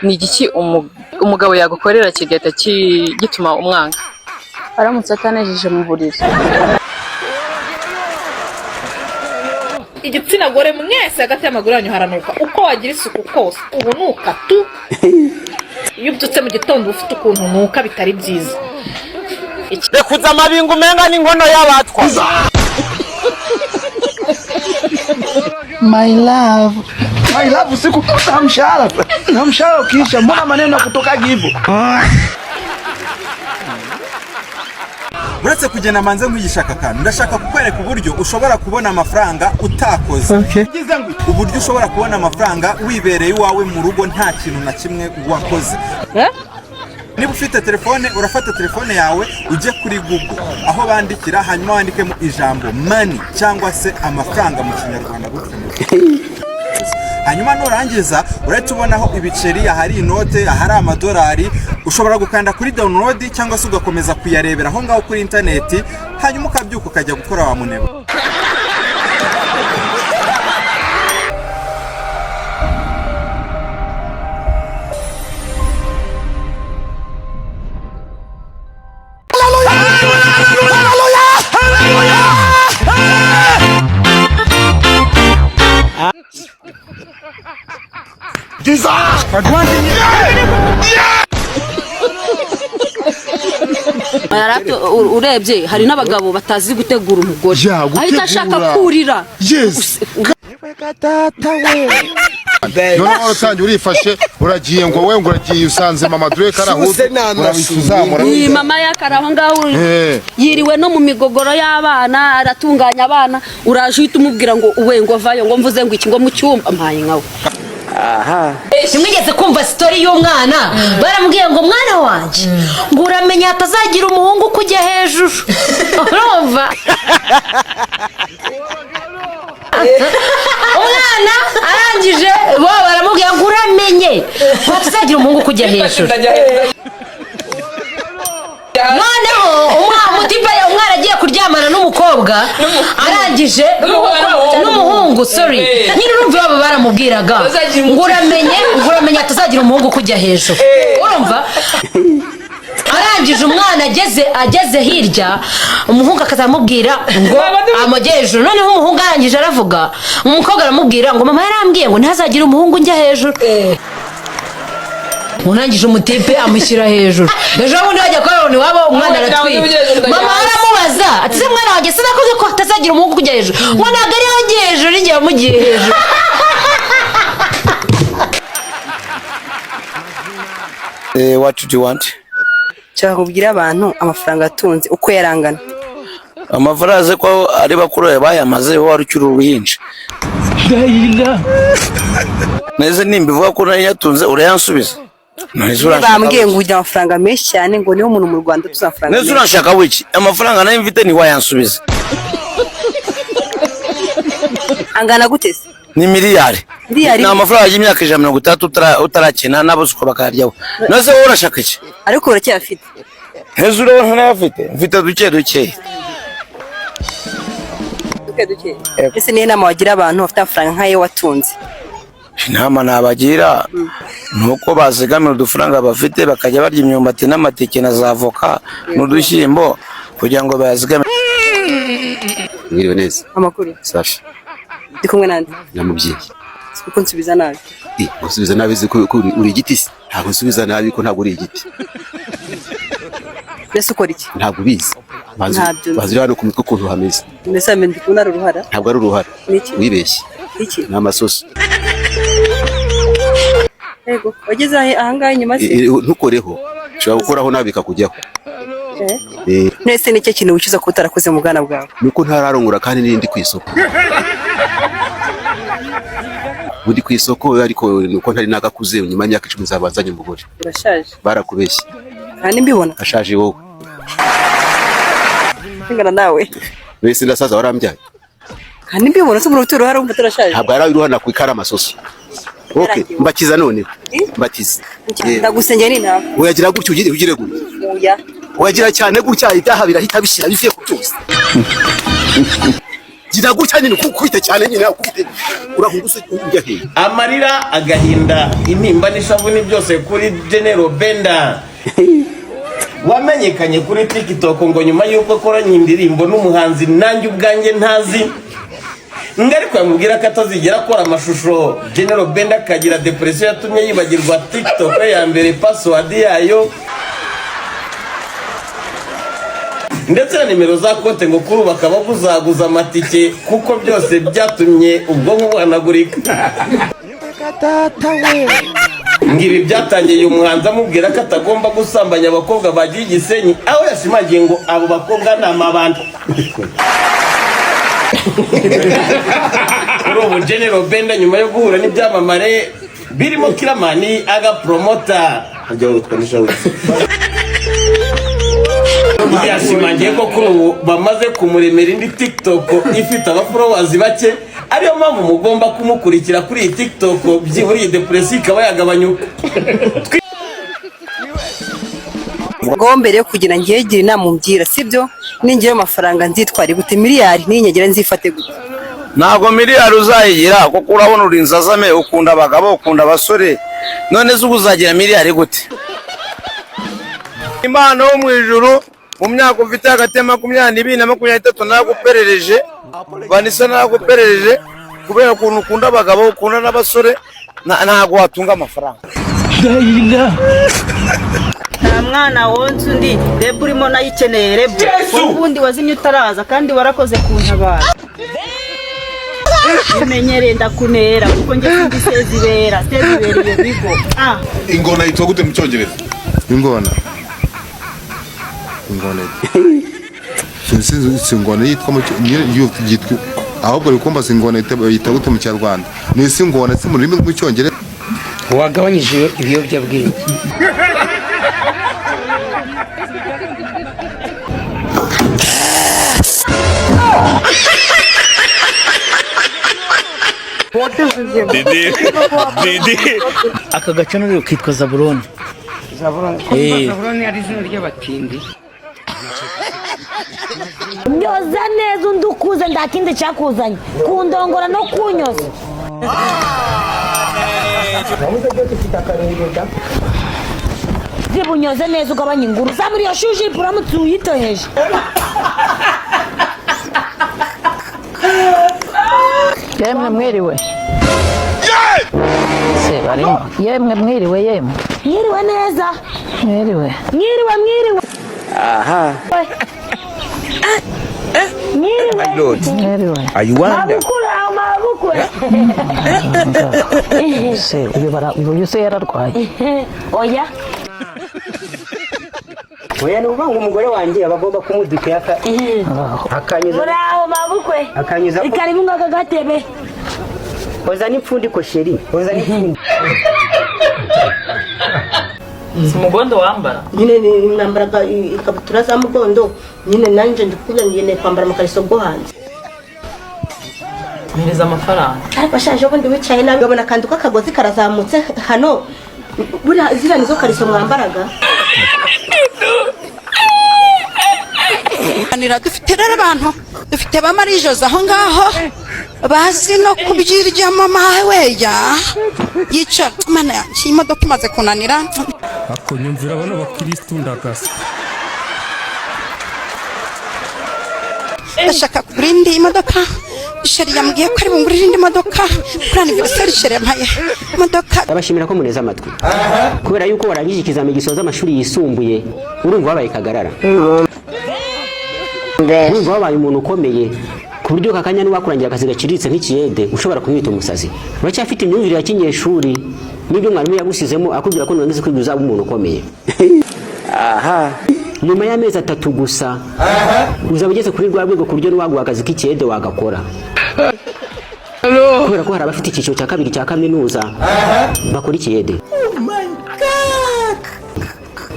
Ni igiki umugabo yagukorera kigahita gituma umwanga? Aramutse atanejeje mu buriri. Igitsina gore mwese, hagati y'amaguru yanyu haranuka. Uko wagira isuku kose, ubunuka tu. Iyo ubyutse mu gitondo, uba ufite ukuntu unuka bitari byiza. Rekuza amabinga, umenga n'inkono y'abatwa. My love. My love usiku na mshahara. Na mshahara ukiisha, mbona maneno yakutokaga hivyo? Uretse kugenda manze nkwigisha aka kantu, ndashaka kukwereka uburyo ushobora kubona amafaranga utakoze, uburyo ushobora kubona amafaranga wibereye iwawe mu rugo, nta kintu na kimwe wakoze. Niba ufite telefone, urafata telefone yawe ujye kuri Google aho bandikira, hanyuma wandikemo ijambo "money" cyangwa se amafaranga mu Kinyarwanda gutyo. Hanyuma nurangiza urahita ubonaho ibiceri, ahari inote, ahari amadolari. Ushobora gukanda kuri download cyangwa se ugakomeza kuyarebera aho ngaho kuri interineti, hanyuma ukabyuka ukajya gukora wa munebwe. Urebye hari n'abagabo batazi gutegura umugore, Ya, ahita ashaka gutegura. kurira. Noneho waratangiye urifashe, uragiye ngo we ngo uragiye, usanze mama Drake arahuze, urabita uzamura. Ni mama yakari aho ngaho, Eh. yiriwe no mu migogoro y'abana, aratunganya abana, uraje uhita umubwira ngo uwe ngo vayo, ngo mvuze ngo iki, ngo mu cyumba mpaye nkawe. Ntimwigeze kumva story y'umwana baramubwiye ngo: "Mwana wanjye," ngo, "uramenya hatazagira umuhungu ukujya hejuru." Urumva, umwana arangije bo baramubwira ngo: "Uramenye ngo hatazagira umuhungu ukujya hejuru." Noneho umwana mutipe, umwana agiye kuryamana n'umukobwa, arangije n'umuhungu, sorry, nyine urumva iwabo baramubwiraga ngo: "Uramenye," ngo, "uramenye hatazagira umuhungu ukujya hejuru." Urumva, arangije umwana ageze hirya, umuhungu akazamubwira ngo amujye hejuru. Noneho umuhungu arangije aravuga, umukobwa aramubwira ngo: "Mama yarambwiye ngo ntihazagire umuhungu njya hejuru." Urangije umutipe amushyira hejuru. Ejo bundi bajya kubona iwabo umwana aratwite, mama aramubaza ati: "Se mwana wanjye, sinakuze ko hatazagira umuhungu kujya hejuru?" Ngo: "Ntabwo ariho agiye hejuru, igihe yamugiye hejuru." What do you want? Nshaka kubwira abantu amafaranga atunze uko yarangana. Amafaranga ko ari bakuru bawe bayamaze, wowe wari ukiri uruhinja. Neze nimba ivuga ko nari nyatunze, urayansubiza? None urashaka Bambwiye ngo ugira amafaranga menshi cyane, ngo niwo muntu mu Rwanda utuze amafaranga Neze menshi. Urashaka wiki? Amafaranga nayo mfite ntiwayansubiza. Angana gute se? Ni miliyari. Miliyari? Ni amafaranga y'imyaka 160 utarakina n'abuzukuru bakayaryaho. None wowe urashaka iki? Ariko uracyafite. Heza, urabona ntayafite? Mfite duke duke. Duke duke. Ese niyo nama wagira abantu bafite amafaranga nk'ayo watunze? Inama nabagira ni uko bazigamira udufaranga bafite, bakajya barya imyumbati n'amateke na za avoka n'udushyimbo kugira ngo bayazigame. Mwiriwe neza. Amakuru? Safi. Ndi kumwe nande? Nyamubyeyi. Kuko nsubiza nabi. Eh, gusubiza nabi ko uri igiti se? Ntabwo nsubiza nabi, ko ntabwo uri igiti. Mbese ukora iki? Ntabwo ubizi. Ntabyo nzi. Banza uri hano ku mutwe ukuntu hameze. Mbese ndi kubona ari uruhara? Ntabwo ari uruhara. Ni iki? Wibeshye. Iki? Ni amasoso. Yego, wageze ahangaha inyuma se? Eh, eh, ntukoreho, ushobora gukoraho nabi bikakujyaho. Eh. Eh. Nese ni cyo kintu wicuza kuba utarakoze mu bwana bwawe? Nuko ntararongora kandi n'indi ku isoko. Buri ku isoko, ariko nuko ntari nagakuze. Nyuma y'imyaka 10 nzabanzanye umugore. Urashaje. Barakubeshye. Kandi mbibona. Ashaje wowe. Ingana nawe. Wese ndasaza, warambyaye. Kandi mbibona se, umuntu ufite uruhara wumva utarashaje? Ntabwo ari uruhara, ku amasoso. Okay, mbatiza noneho. Mbatiza. Ndagusengera n'intama. Uyagira gutya, ugire gutya. Oya. Wagira cyane gutya, ibyaha birahita bishyira bivuye ku byose. Gira gutya nyine, ukubite cyane nyine, ukubite. Urahunga use ujya hehe? Amarira, agahinda, intimba n'ishavu ni byose kuri General Benda wamenyekanye kuri TikTok, ngo nyuma y'uko akoranye indirimbo n'umuhanzi nanjye ubwanjye ntazi, ngo ariko yamubwira ko atazigera akora amashusho. General Benda akagira depression yatumye yibagirwa TikTok ye ya mbere, password yayo ndetse na nimero za konte, ngo kuri ubu akaba aguzaguza amatike kuko byose byatumye ubwonko buhanagurika. Ngo ibi byatangiye uyu muhanzi amubwira ko atagomba gusambanya abakobwa bagiye i Gisenyi, aho yashimangiye ngo abo bakobwa ni amabanda. Kuri ubu General Benda, nyuma yo guhura n'ibyamamare birimo Kiramani aga promota, yashimangiye ko kuri ubu bamaze kumuremera indi TikTok ifite aba followers bake, ariyo mpamvu mugomba kumukurikira kuri iyi TikTok, byibura iyi depression ikaba yagabanyuka. Ngo mbere yo kugira ngiye inama umbwira, sibyo? Ningira amafaranga nzitware gute? Miliyari ninyagira nzifate gute? Ntabwo miliyari uzayigira, kuko urabona uri inzazame, ukunda abagabo, ukunda abasore. None se ubu uzagira miliyari gute? Imana yo mu ijuru, mu myaka ufite hagati ya 22 na 23, naraguperereje. Vanessa, naraguperereje kubera ukuntu ukunda abagabo, ukunda n'abasore, ntabwo watunga amafaranga. Nta mwana wonsa undi, rebu urimo nayikeneye rebu. Ubundi wazimye utaraza kandi warakoze kuntabara. Umenyereye ndakunera kuko njye sindi sezibera, sezibera iyo bigo. Ah. Ingona yitwa gute mu Cyongereza? Ingona. Ingona. Sinzi si ingona yitwa mu yitwa, ahubwo uri kumbaza ingona yitwa gute mu Kinyarwanda? Ni si ingona si mu rurimi rw'Icyongereza. Wagabanyije ibiyobyabwenge. Aka gace rero kitwa Zaburoni. Zaburoni. Zaburoni ari izina ry'abatindi. Nyoza neza undi ukuze, nta kindi cyakuzanye kundongora no kunyoza. Zibunyoze neza ugabanya inguru zamura iyo shuji uramutse uyitoheje. Yemwe mwiriwe. Se barimo. Yemwe mwiriwe yemwe. Mwiriwe neza. Mwiriwe. Mwiriwe mwiriwe. Aha. Mwiriwe. Mwiriwe. Mabukuru aho mabukwe. Se uyu bara uyu se yararwaye. Oya. Oya, ni ukuvuga ngo umugore wanjye aba agomba kumudukira akanyuza. Muraho mabukwe. Akanyuza. Ikaribu ngaka gatebe. Oza n'ipfundiko sheri, oza n'ipfundiko. Si umugondo wambara? Nyine nambaraga ikabutura za mugondo nyine, nanjye ndikubwira ngiye kwambara amakariso go hanze. Mpereza amafaranga. Ariko ashaje, ubundi wicaye nabi, ubona akantu k'akagozi karazamutse hano. Buriya ziriya nizo kariso mwambaraga? Dufite rero abantu, dufite ba Marijoze aho ngaho bazi no kubyiryamo weya yicara. Mana yanjye, iyi modoka imaze kunanira. Ako nyumvira bano bakirisitu ndagasa. Ndashaka kugura indi modoka. Sheri yambwiye ko ari bungurire indi modoka kuri anniversaire. Sheri yampaye imodoka. Ndabashimira ko muneze amatwi, kubera yuko warangije ikizami gisoza amashuri yisumbuye, urumva wabaye kagarara, urumva wabaye umuntu ukomeye, ku buryo aka kanya niwakurangira akazi gaciriritse nk'ikiyede ushobora kumwita umusazi. Uracyafite imyumvire ya kinyeshuri n'ibyo mwarimu yagusizemo akubwira ko nurangiza kwiga uzaba umuntu ukomeye. Aha nyuma y'amezi 3 gusa uzaba ugeze kuri rwa rwego ku buryo n'uwaguha akazi k'ikiyede wagakora, kubera ko hari abafite icyiciro cya kabiri cya kaminuza bakora ikiyede.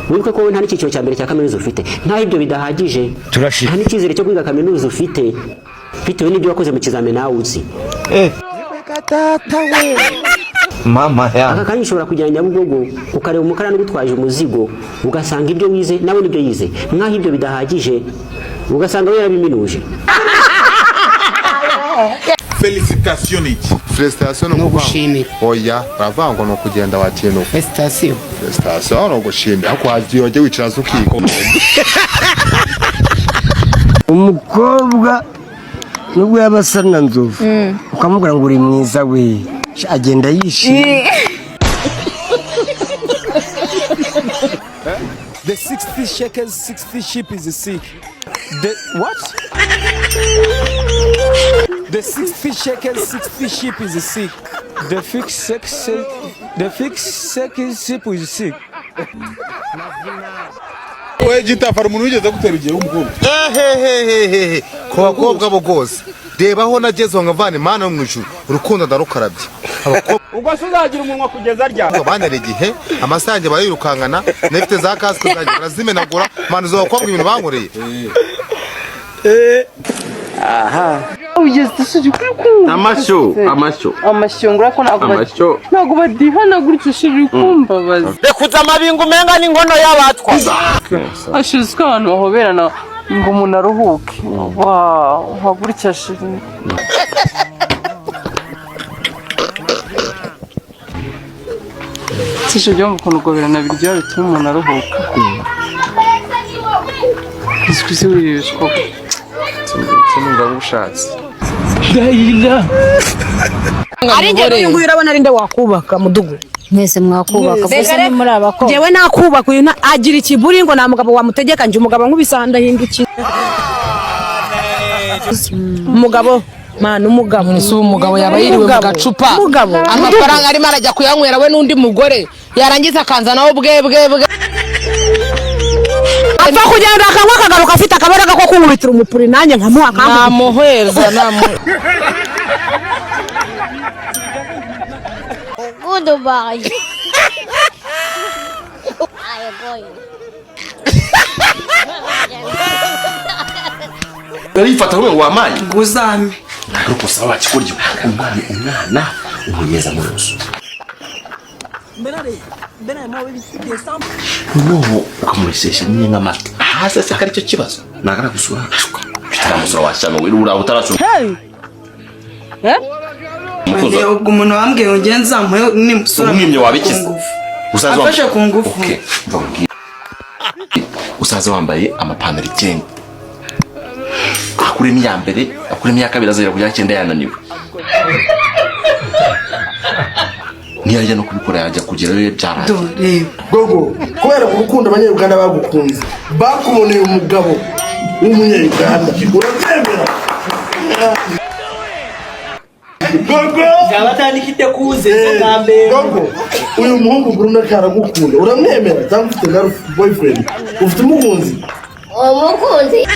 Wibuke ko wowe nta n'icyiciro cya mbere cya kaminuza ufite. Nkaho ibyo bidahagije, nta n'icyizere cyo kwiga kaminuza ufite bitewe n'ibyo wakoze mu kizamini nawe uzi. Mama ya. Aka kanya ushobora kujya Nyabugogo ukareba umukarani ugutwaje umuzigo, ugasanga ibyo wize nawe nibyo yize. Nkaho ibyo bidahagije, ugasanga we yarabiminuje. Felicitation iki? Felicitation ni ugushimira. Oya, baravuga ngo ni ukugenda wakintu. Felicitation. Felicitation ni ugushimira. Ariko wagiye wajya wicara hasi ukiga. Umukobwa nubwo yaba asa na nzovu, ukamubwira ngo uri mwiza, we agenda yishimye. The 60 shekels, 60 sheep is sick. The what? The 60 shekels, 60 sheep is sick. The fix sex, the fix shekels sheep is sick. We gitafara, umuntu wigeze gutera igihe w'umukobwa? Ehehehehe, ku bakobwa bo rwose, reba aho nageze ngo mvane Imana yo mu ijuru, urukundo ndarukarabye. Abakobwa Ubwo se uzagira umunwa kugeza ryari? Bantera igihe, amasaha yanjye barayirukankana, nafite za kasike zanjye barazimenagura. Manu, izo bakobwa ibintu bankoreye. Aha. Amashyo, amashyo. Amashyo ngura ko ntabwo Amashyo. Ntabwo badihana gutyo, shiri, kumbabaza. Rekuza amabingo umenga n'inkono y'abatwa. Ashize ko abantu bahoberana ngo umuntu aruhuke, wow, gutya, shiri. Sisho byo mu ukuntu guhoberana biryoha, bituma umuntu aruhuka. Isi wibeshwa. Sinumva ushatse. Ari njye n'uyu nguyu, urabona ari nde wakubaka mudugu? Mwese mwakubaka gusa ni muri abakobwa. Njyewe nakubaka uyu agira ikiburi ngo nta mugabo wamutegeka. Njye umugabo nkubise ndahindukira. Umugabo mana, umugabo. Si umugabo yaba yiriwe mu Umugabo. gacupa, Umugabo. amafaranga arimo arajya kuyanywera we n'undi mugore, yarangiza akanzanaho bwe bwe bwe. Apfa kugenda akanywa akagaruka afite akabaraga ko kunkubitira umupuri, nanjye nkamuha akankubita. Namuheza namu. Goodbye. I am going. Urifata wowe wamaye. Nguzame. Ariko sawa, wakikurya umwana, umwana umunyeza mu nzu. Noneho ukamuresesha nyine nk'amata. Hasi se ko aricyo kibazo? Nagara gusura. Utaramusura washyano, we uraho utarasura. Umukunzi wawe. Ubwo umuntu wambwiye ngo ngende nzamuhe nimusura. Umwimye wabikize. Usaza Afashe ku ngufu. Okay, mva nkubwire. Usaza wambaye amapantaro 9. Akuremo iya mbere, akuremo iya kabiri, azagera ku ya 9 yananiwe. Ntiyajya no kubikora, yajya kugerayo byarangiye. Gogo, kubera urukundo abanyarwanda bagukunze, bakuboneye umugabo w'umunyarwanda, urabyemera? Gogo Abatandikide kuze ngambe. Gogo, uyu muhungu Bruno karagukunda, uramwemera cyangwa ufite girlfriend, boyfriend, ufite umukunzi? Umukunzi?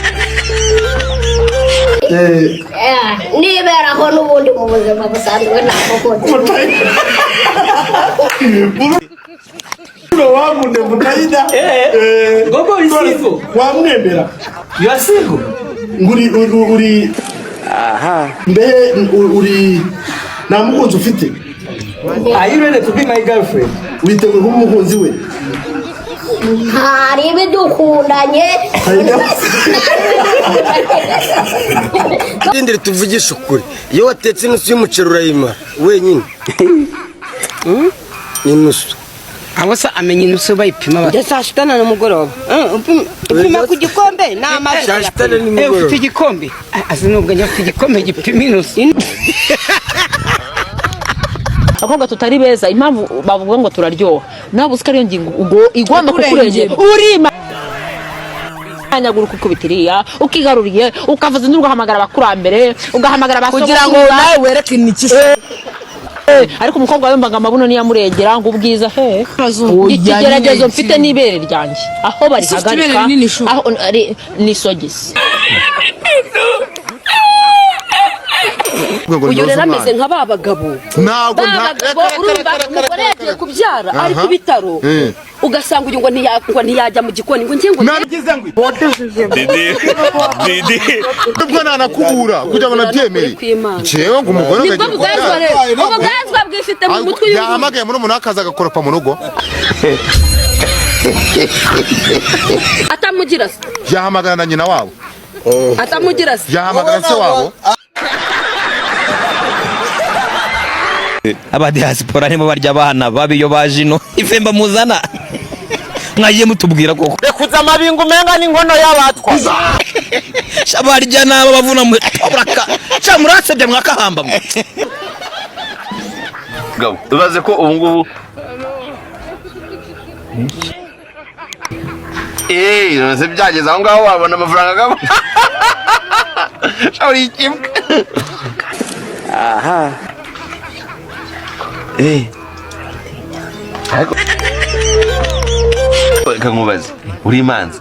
Niberaho n'ubundi mu buzima busanzwe nta mukunzi. Bruno wakunde mutayida. Gogo uri single? Wamwemera? You are single? Uri uri uri aha mbe uri nta mukunzi ufite? Are you ready to be my girlfriend? Witeguye kuba umukunzi we? Hari ibidukundanye. Ndindire tuvugishe ukuri, iyo watetse inusu y'umuceri urayimara wenyine. Ni inusu. Abo se amenya inusu bayipima bate? Saa sita na nimugoroba. Upima ku gikombe ni amazi. Saa sita na nimugoroba. Ufite igikombe? Azi nubwo njya afite igikombe gipima inusu. Abakobwa tutari beza, impamvu bavuga ngo turaryoha, nawe uzi ko ariyo ngingo igomba kukurengera, urima anyagura, ukikubita iriya ukigaruriye, ukavuza induru, ugahamagara abakurambere, ugahamagara ba Kugira ngo sogokuru. nawe wereke iniki. Ariko umukobwa wumvaga amabuno niyamurengera ngo ubwiza he? Oya, Ikigeragezo nyine mfite n'ibere ryanjye aho Ese ufite ibere barihagarika rinini shu? Aho ni isogisi. Ngo Uyu nyoze rero ameze umwana. nka ba bagabo. Ntabwo Ba bagabo, urumva umugore yagiye kubyara ari ku bitaro, ugasanga uyu ngo ngo ntiyajya mu gikoni, ngo ngiye ngo Didi, Didi, ubwo nanakubura kugira ngo nabyemere jewe ngo umugore Nibwo akagiye bugazwa kubyara. rero, ubugazwa bwifite mu mutwe uyu nguyu. Yahamagaye muri umuntu akaza agakoropa mu rugo. Atamugira se? Yahamagara na nyina wabo. Atamugira se? Yahamagara se wabo. Aba diaspora nibo barya abana babi iyo baje ino. Ifemba muzana mwagiye mutubwira koko. Rekuza amabingo umenga n'inkono y'abatwa. Sha barya nabo bavuna mu buraka. Sha murasebye mwakahamba mwe. Gabo, ubaze ko ubu ngubu none byageze aho ngaho wabona amafaranga gabo. Sha uri ikibwa. Aha. Ariko reka nkubaze, uri imanzi?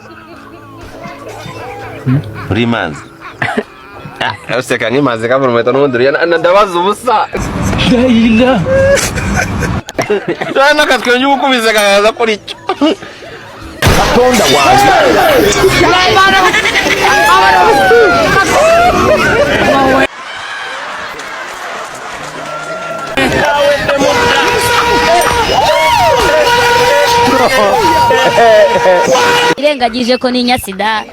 Uri imanzi? Ah, useka nk'imanzi kavura umuheto n'ubundi uriya ndabaza ubusa. Ndahira. Nta n'akatwenge ugukubise kakaza kuri cyo. Katonda wange. Irengagije ko ninya sida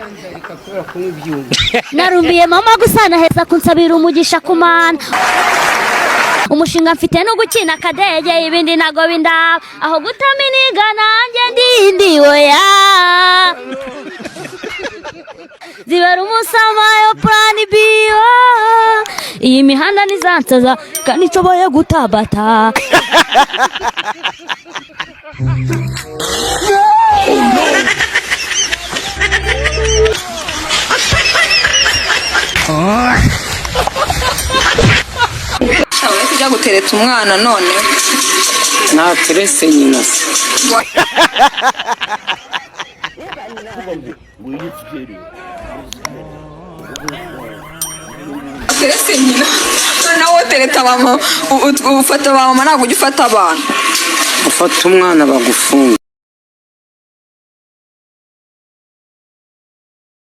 narumbiye mama gusa naheza kunsabira umugisha kumana umushinga mfite no gukina akadege ibindi nago bindaba aho gutaminiga nanjye ndindi oya zibera umusamayo plan B oh. Iyi mihanda nizansaza kandi nshoboye gutabata. Uri kujya gutereta umwana none Naterese nyina se. Terese nyina noneho wotereta ba mama, ufata ba mama ntabwo ujya ufata abantu. Ufata umwana bagufunga.